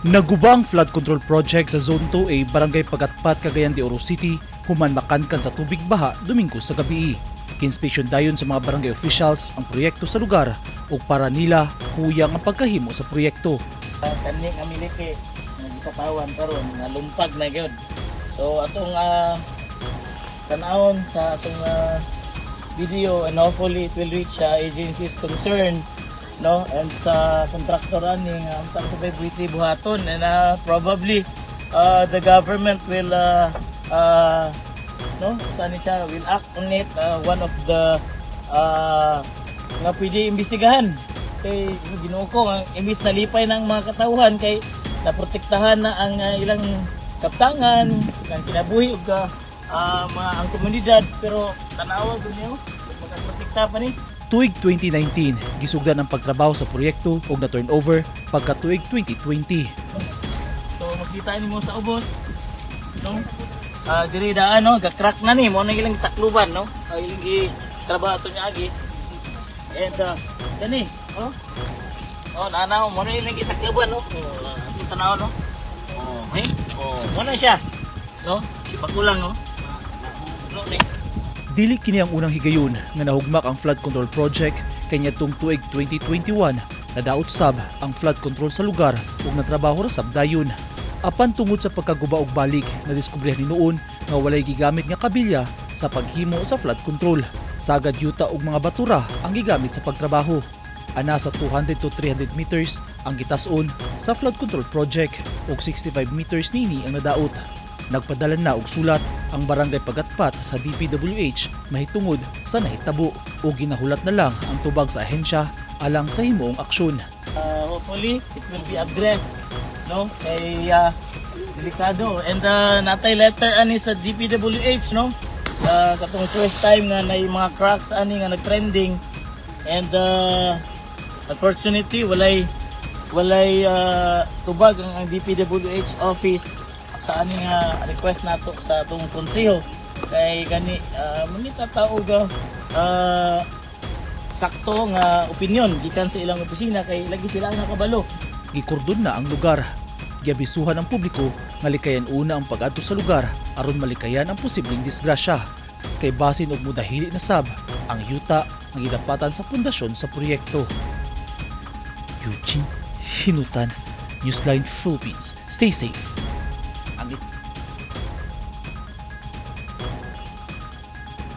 Naguba ang flood control project sa Zone 2A, Barangay Pagatpat, Cagayan de Oro City human makankan sa tubig baha Domingo sa gabi. Kinspeksyon dayon sa mga barangay officials ang proyekto sa lugar ug para nila huyang ang pagkahimo sa proyekto. Kani nga miliki nga gisapawan karon nalumpag na gyud. So atong tan-awon sa atong video and hopefully it will reach agencies concerned, no, and sa contractor ani nga untang sa buwiti buhaton and probably the government will no, sani siya, will act on it, one of the nga pwede imbestigahan kay Ginoo ko ang imbis nalipay ng mga katawhan kay naprotektahan na ang ilang kaptangan, ang kinabuhi ug mga ang komunidad, pero tanawa gud niyo makaprotekta pa ni. Tuig 2019, gisugdan ang pagtrabaho sa proyekto ug na turnover pagka tuig 2020. So makita nimo sa ubos, no, diri daan, no, ga-crack na ni mo na ilang takluban, no, ilang gi trabaho ato niya agi and kani, oh oh nanaw mo na ilang gitakluban, no. Oh, atong tanaw, no. Oh, hey, oh, mo na siya, no, si bagulang, no, no ni. Dili kini ang unang higayon nga nahugmak ang flood control project kay niadtong tuig 2021 nadaot sab ang flood control sa lugar ug natrabaho ra sab dayon. Apan tungod sa pagkaguba og balik, nadiskubrehan ni noon nga walay gigamit nga kabilya sa paghimo sa flood control. Sagad yuta ug mga batura ang gigamit sa pagtrabaho. Ana sa 200 to 300 meters ang gitas-on sa flood control project ug 65 meters nini ang nadaot. Nagpadala na og sulat ang Barangay Pagatpat sa DPWH mahitungod sa nahitabo ug ginahulat na lang ang tubag sa ahensya alang sa himuong aksyon. Hopefully it will be addressed, no, kay delikado and natay letter ani sa DPWH, no, katong first time nga nay mga cracks ani nga nagtrending and unfortunately walay tubag ang DPWH office sa ani nga request nato sa atong konseho kay gani mangita ta og sakto nga opinion gikan sa ilang opisina kay lagi sila ang nakabalo. Gikordon na ang lugar. Giabisuhan ang publiko nga likayan una ang pag-adto sa lugar aron malikayan ang posibleng disgrasya. Kay basin og mudahili na sab ang yuta nga gidapatan sa pundasyon sa proyekto. Eugene Hinutan, Newsline Philippines. Stay safe.